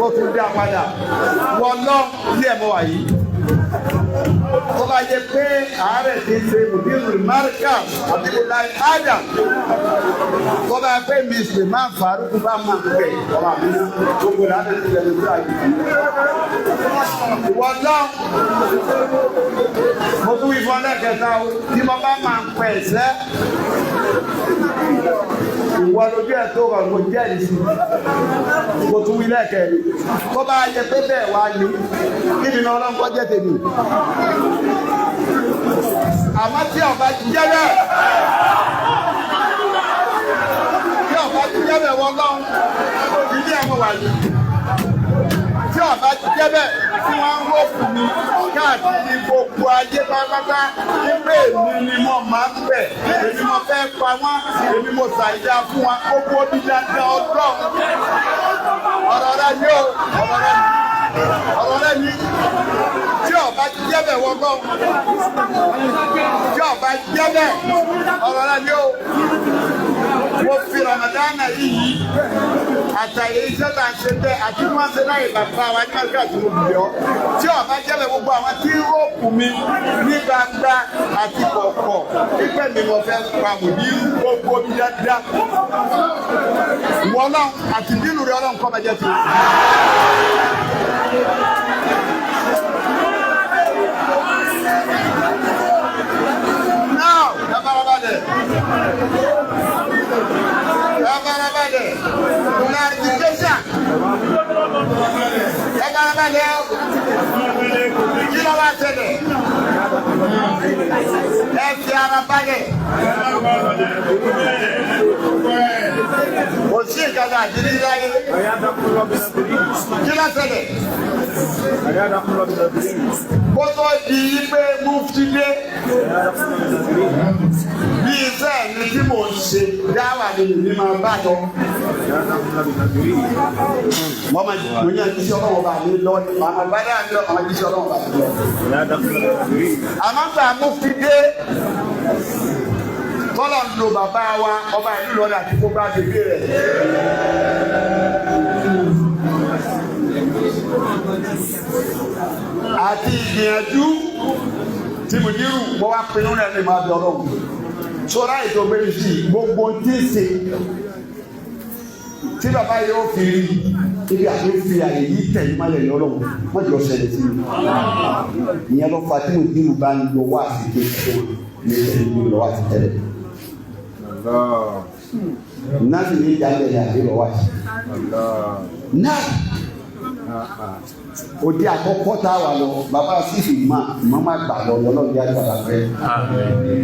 Ó tún dá padà. Wọ́n lọ ilé ẹ̀ mọ́ wà yìí. Tó bá yẹ pé àárẹ̀ ti ṣe Mudirul Markaz Abdullahi Adam. Tó bá yẹ pé mi sì máa ń farúkú bá máa ń pè ọmọ mi náà gbogbo làánà ti lẹ́nu tó àyè. Ìwọ lọ mo tún wí fún ọ lẹ́kẹ̀ẹ́ta o tí mo bá máa ń pẹ̀ sẹ́ ìwọ lójú ẹ̀ tó rọ̀ mo jẹ́rìí sí mo tún wí lẹ́kẹ̀ẹ́ tó bá yẹ pé bẹ́ẹ̀ wá ní kí ni ọlọ́nkọ́ jẹ́ tèmi àmọ́ tí ọba jẹ́ bẹ́ẹ̀ tí ọba jẹ́ bẹ́ẹ̀ wọ́n lọ́hùn ilé ẹ̀ mo wà yìí tí ọba jẹ́ bẹ́ẹ̀ tí wọ́n ń rò fún mi káàkiri gbogbo ayé pátápátá wípé èmi ni mo máa ń bẹ̀ èmi mo fẹ́ pa wọ́n èmi mo ṣàìdá fún wọn gbogbo bí dandan ọlọ́run ọ̀rọ̀ rẹ ni ó ọ̀rọ̀ rẹ ni tí ọba jẹ́ bẹ́ẹ̀ wọ́n gbọ́ tí ọba jẹ́ bẹ́ẹ̀ ọ̀rọ̀ rẹ ni ó mo fi Ramadana yìí àtàyè iṣẹ́ tá a ṣe bẹ́ẹ̀ àti bí wọ́n ṣe láyè bàbá wa ní màkà tí mo bì ọ́ tí ọba jẹ́lẹ̀ gbogbo àwọn tí ń rọ́ọ̀pù mi ní gbangba àti kọ̀ọ̀kọ̀ pípẹ́ mi mo fẹ́ pa mò ní gbogbo mi dáadáa ìwọ ọlọ́run àti bínú rẹ ọlọ́run kọ́ bẹ́jẹ́ ti. Now, ẹ farabalẹ̀. Ẹ farabalẹ̀. Clarification. Ẹ farabalẹ̀. Kí ló wá ṣẹlẹ̀? Ẹ fi ara balẹ̀. Kò sí nǹkan kan àti ní láyé. Kí ló ṣẹlẹ̀? Kó tó di pé mufti dé bí iṣẹ́ mi tí mò ń ṣe dáwà ni èmi máa bá lọ. Wọ́n máa mo ní àjíṣẹ́ ọlọ́wọ́ bá mi lọ àwọn bá dáa mi lọ àwọn àjíṣẹ́ ọlọ́wọ́ bá mi lọ. Àmọ́ gbà mufti dé tọ́lọ̀ ń lo bàbá wa ọba ìlú Ìlọrin àti gbogbo agbègbè rẹ̀. Àti ìgbìyànjú tí mo nírú mo wá pinnu rẹ̀ ní máa bẹ ọlọ́run. Sọ́ra ètò gbẹ̀mí sí gbogbo tí ń ṣe tí bàbá yóò fi rí ibi àti fi àyè yìí tẹ̀lé má lẹ̀ lọ́rùn wọ́n jọ ṣẹlẹ̀ sí mi. Ìyẹn ló fa tí mo dínú bá ń lọ wá àti kékeré ní ìlú lọ wá àti tẹ́lẹ̀. Náà sì ní ìjà lẹ̀ àti lọ wá sí. Náà òde àkọ́kọ́ tá a wà lọ bàbá sífì máa má má gbà lọ lọ́lọ́run yá gbàgbà pẹ́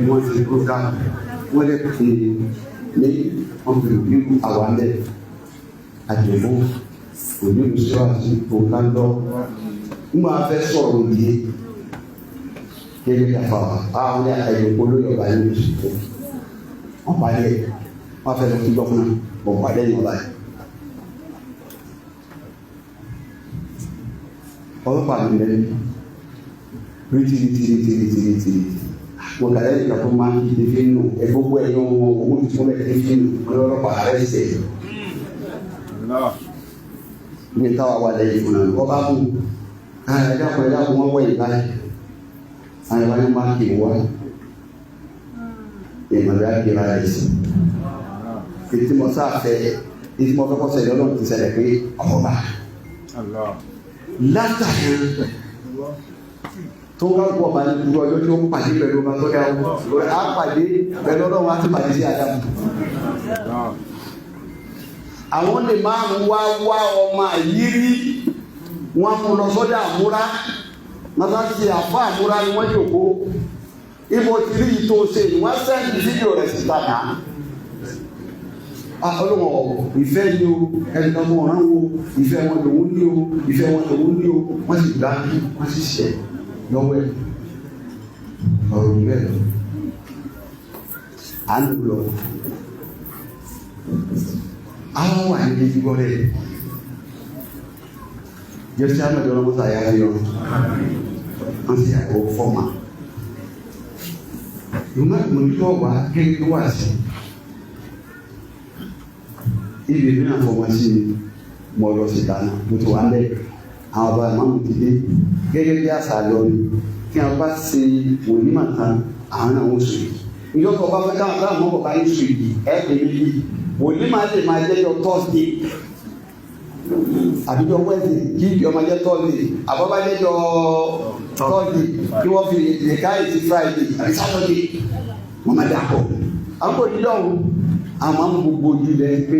wọ́n ti program wọ́n lè fi ní wọ́n fi òbí àwọn alẹ́ àjẹmọ́ òní olùsọ́wọ́sí òǹkà lọ ń máa fẹ́ sọ̀rọ̀ òye gẹ́gẹ́ bí àfàwà àwọn ní ẹ̀yọ̀ olóyè ọba yìí ló sì tó wọ́n parí ẹ̀ wọ́n fẹ́ lọ sí gọ́fúnà wọ́n parí ẹ̀yìn ọba yìí. Ọlọ́pàá mi lẹ́nu rí tìrì tìrì tìrì tìrì tìrì mo kàlẹ́ nìkan tó máa ń kí tẹ́fí nù ẹ gbogbo ẹ̀yọ́ wọn owó tuntun bẹ́ẹ̀ tẹ́fí nù ọlọ́pàá rẹ̀ ṣe ní táwa wà lẹ́yìn fún un ọba mú ẹ̀dá kan ẹ̀dá kan wọ́n wọ̀ yìí báyìí àwọn ìwà ni wọ́n kì í wá ìmọ̀lẹ́ àgbèrè rẹ̀ sí ètí mo sáfẹ́ ètí mo fẹ́ kọ́ sẹ́yìn ọlọ́run ti ṣẹlẹ̀ pé ọba látàrí tó ń kọ́ ọba ní gbogbo ọjọ́ tí ó pàdé pẹ̀lú ọba tó dáa á pàdé pẹ̀lú ọlọ́run á ti pàdé sí àdàmú. Àwọn lè márùn wá wá ọmọ àyírí wọn mú lọ sọ́dọ̀ àmúra mọ́tàsí àfọ́ àmúra ni wọ́n jòkó ibo ti rí ìtò ṣe ni wọ́n sẹ́ndì fídíò rẹ̀ síta náà. Ọlọ́wọ́ ìfẹ́ ni o ẹni tó mọ ọ̀ràn wo ìfẹ́ wọn lòún ní o ìfẹ́ wọn lòún ní o wọ́n sì gbá wọ́n sì ṣẹ̀ lọ́wọ́ ẹ̀ ọ̀rọ̀ ìbẹ̀ lọ. À ń lọ àwọn wà ní ibi gbọ́ rẹ̀ jẹ́sí àmọ́jọ́ ọlọ́mọ́sá yá yọ wọ́n sì yàgò fọ́ọ̀mà ìmọ̀ wà gẹ́gẹ́ wà sí ibi mìíràn fọmọ sí mi Mo lọ sí ìdáná, mo ti wà ń bẹ̀. Àwọn bàbá ìmáàmù ti dé. Gẹ́gẹ́ bí àṣà lọ ni tí a bá ṣe wòlímà tán, àwọn náà wọ́n sùn yìí. Ìjọ tó bá fẹ́ káwọn káwọn mọ̀ bá yín sùn yìí, ẹ̀ pè mí yìí. Wòlímà lè máa jẹ́jọ́ Thursday àbíjọ Wednesday, kí ìjọ máa jẹ́ Thursday, àbọ̀bájẹ́jọ́ Thursday kí wọ́n fi nìka yìí sí Friday àbí Saturday, wọ́n máa dà pọ̀. Àwọn kò ní lọ́hùn, àwọn máa ń gbogbo ojú lẹ́yìn pé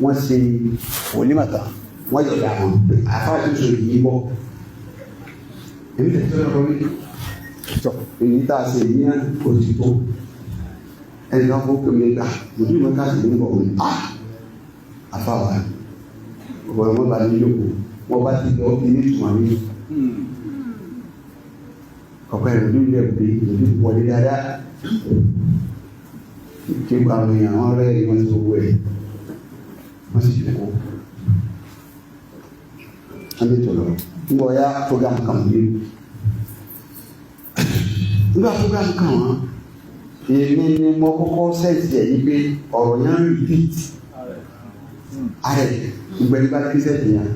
wọ́n ṣe wòlímà tán, wọ́n yọ̀dà wọn pé àfáà tó sọ yìí bọ̀. Èmi tẹ̀ tó lọ́kọ́ wí tọ̀ èyí tá a ṣe ní oṣù tó ẹnì kan fún kèmí gbà mùtú ìmọ̀ ká sì ní bọ̀ wọ́n a àfáà wà ọ̀rọ̀ wọn bá ní yòókù wọn bá ti lọ ilé ìtumọ̀ mi ọ̀pẹ ìròyìn ilé ìgbé ìròyìn wọlé dáadáa kí àwọn èèyàn wọn rẹ́ ìwọ̀n ti gbogbo ẹ̀ wọ́n sì jókòó wọ́n lè tọ̀lọ̀ nígbà ọ̀yá program kan yìí, nígbà program kan wọn, èmi ni mo kọ́kọ́ sẹ́ẹ̀tì ẹ̀ yí pé ọ̀rọ̀ yẹn ń repeat ààrẹ gbogbo ẹni bá kí sẹ́ẹ̀tì yẹn,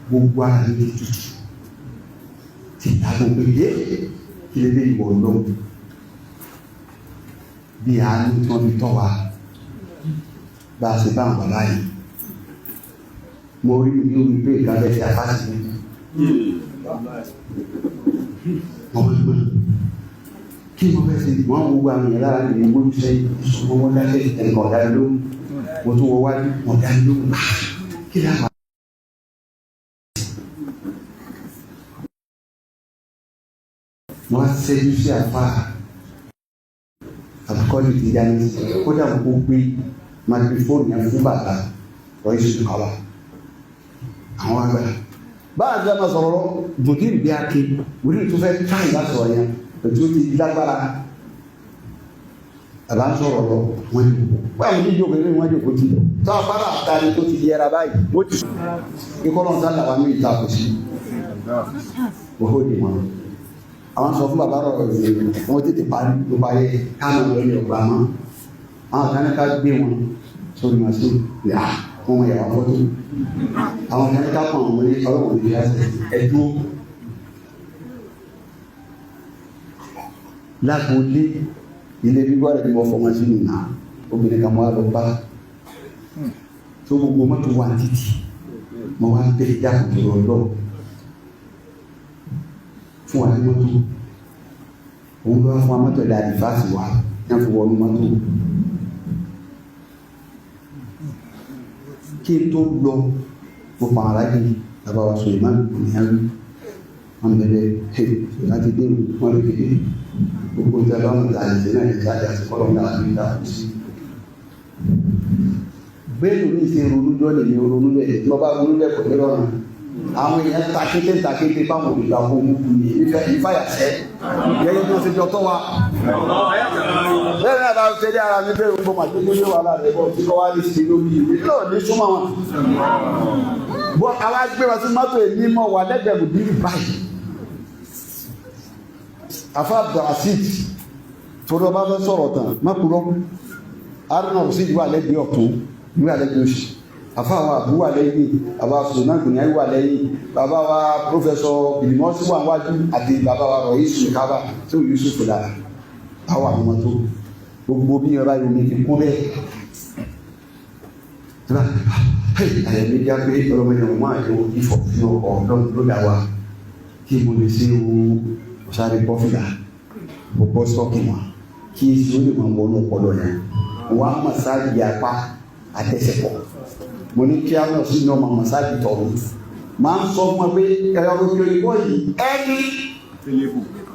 gbogbo ara mi ti tutù ti dàgbò pé yé kí lè dé ìwọ̀ lọ bí àánú tí wọ́n fi tọ́ wa bá a ṣe bá àwọn bàbá yìí. Mo rí mi ní pé ìkàlẹ̀ ti àfáàsì mi wọ́n máa ń gbọ́n kí mo fẹ́ ṣe. Wọ́n wo àwọn èèyàn lára mi ní gbójú sẹ́yìn ìṣòro wọn dákẹ́, ẹnìkan ọ̀dà lóhùn, mo tún wọ wájú, wọn dá lóhùn kí láwọn. Wọ́n á ṣẹ́jú sí àfa àbúkọ́lù ti dání, kódà mo gbé microphone yẹn fún bàbá rọ́ìsì kọ́lá àwọn àgbà báà jẹ́ máa sọ̀rọ̀ bùdíìrì bí akin bùdíìrì tó fẹ́ táyì bá sọ̀rọ̀ yẹn ètò ti lágbára. Bàbá ń sọ̀rọ̀ lọ, wọ́n ti wọ́n àwọn oníjó pẹ̀lú wọ́n jòkó ti lọ tó àbára àtàrí tó ti yẹra báyìí wọ́n ti sọ ikọ́ lọ́n sá làwọn ní ìta kò sí òhó di wọn. Àwọn sọ fún bàbá rọ̀ wọ́n tètè parí ló parí káàmù lórí ọgbà mọ́. Àwọn kan ní ká gbé wọn sórí màsíìnì yà wọn mọ yàrá fọ́tò. Àwọn kan ní ká pọ̀ àwọn ní ọlọ́wọ́n ní yàtọ̀ ẹ̀dúró lágboolé ilé bíbọ́ rẹ̀ bí wọ́n fọmọ sínú nà obìnrin kan wà lọ bá tó gbogbo mọ́tò wà títì. Mo wá bẹ̀rẹ̀ dákòtò lọ fún wa ní mọ́tò, òun ló wá fún wa mọ́tò ẹ̀dá àdìfáàsì wa ní àfi wọnú mọ́tò. Kí n tó lọ, mo pa aláàjì bàbá wa Suleiman Buhari, wọn bẹ̀rẹ̀ láti dé wọn lè fi gbogbo ìta bá wọn láti ṣe náà ìtajà àti kọlọ náà àti ìta kù sí. Bẹ́ẹ̀ ló ní ṣe ronú jọ́ lè ní ronú bẹ́ẹ̀ tí wọ́n bá ronú bẹ́ẹ̀ kò ní rọrùn. Àwọn èèyàn takété takété báwọn olùgbà kó mú kú ní ìfàyàsẹ́ yẹ́n tí wọ́n ṣe jọ tọ́ wa. Bẹ́ẹ̀ náà bá ṣe dé ara mi bẹ́ẹ̀ gbogbo màtí ní wàhálà rẹ̀ bọ̀ tí kò wá ní sí lórí ìwé náà ní súnmọ́ wọn. Bọ́ àwa gbé wa sí mọ́tò èmi mọ́ wà lẹ́gbẹ̀ẹ́ mùdírì báyìí. Afa Abdulrasheed torí ọba fẹ́ sọ̀rọ̀ tán mọ́kúrọ́ Haruna Rasheed wà lẹ́gbẹ̀ẹ́ ọ̀tún wà lẹ́gbẹ̀ẹ́ òsì, afa wa Abu wà lẹ́yìn, baba Suleiman Gbìyànjú wà lẹ́yìn, baba wa Professor Bilimosi wà wájú àti baba wa Rọ̀yìsù Kaba tí ò Yusuf lára àwọn àwọn ọmọ tó gbogbo bí yẹn báyìí omi ti kún bẹ́ẹ̀. Àyà mi já pé ọlọ́mọdé wọn máa yọ ìfọ̀ fún ọkọ̀ ló dá wa kí mo lè ṣe o sáré bọ́ fìlà, mo bọ́ sọ́ọ̀kì wọn kí èsì ó lè máa wọnú ọpọlọ yẹn. Wọn á masáàjì apá àtẹsẹ̀pọ̀, mo ní kí á lọ sí ní ọmọ masáàjì tọ̀rọ̀ máa ń sọ fún ẹ pé ẹ̀rọ òkè òyìnbó yìí ẹni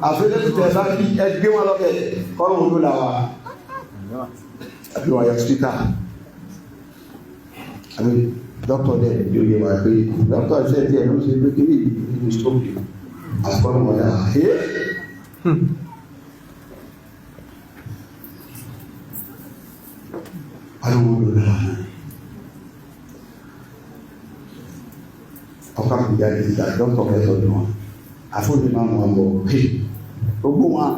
àfẹlẹ́tù tẹ̀ bá fi ẹgbẹ́ wọn lọ́bẹ̀ kọ́rọ̀ ló là wá àbí wàá yọ spíkà àbí dókítà dẹ̀ yóò yẹ wá pé dókítà ṣe tiẹ̀ ló ń ṣe pé kí ní ìlú stroke àkọ́rọ̀ wọn yà á. Ọlọ́run ló dára náà ọkọ àkùjáde ìgbà dókítà fẹ́ tọ́jú wọn àfọ̀nì máa mú wọn bọ̀ gbogbo wọn.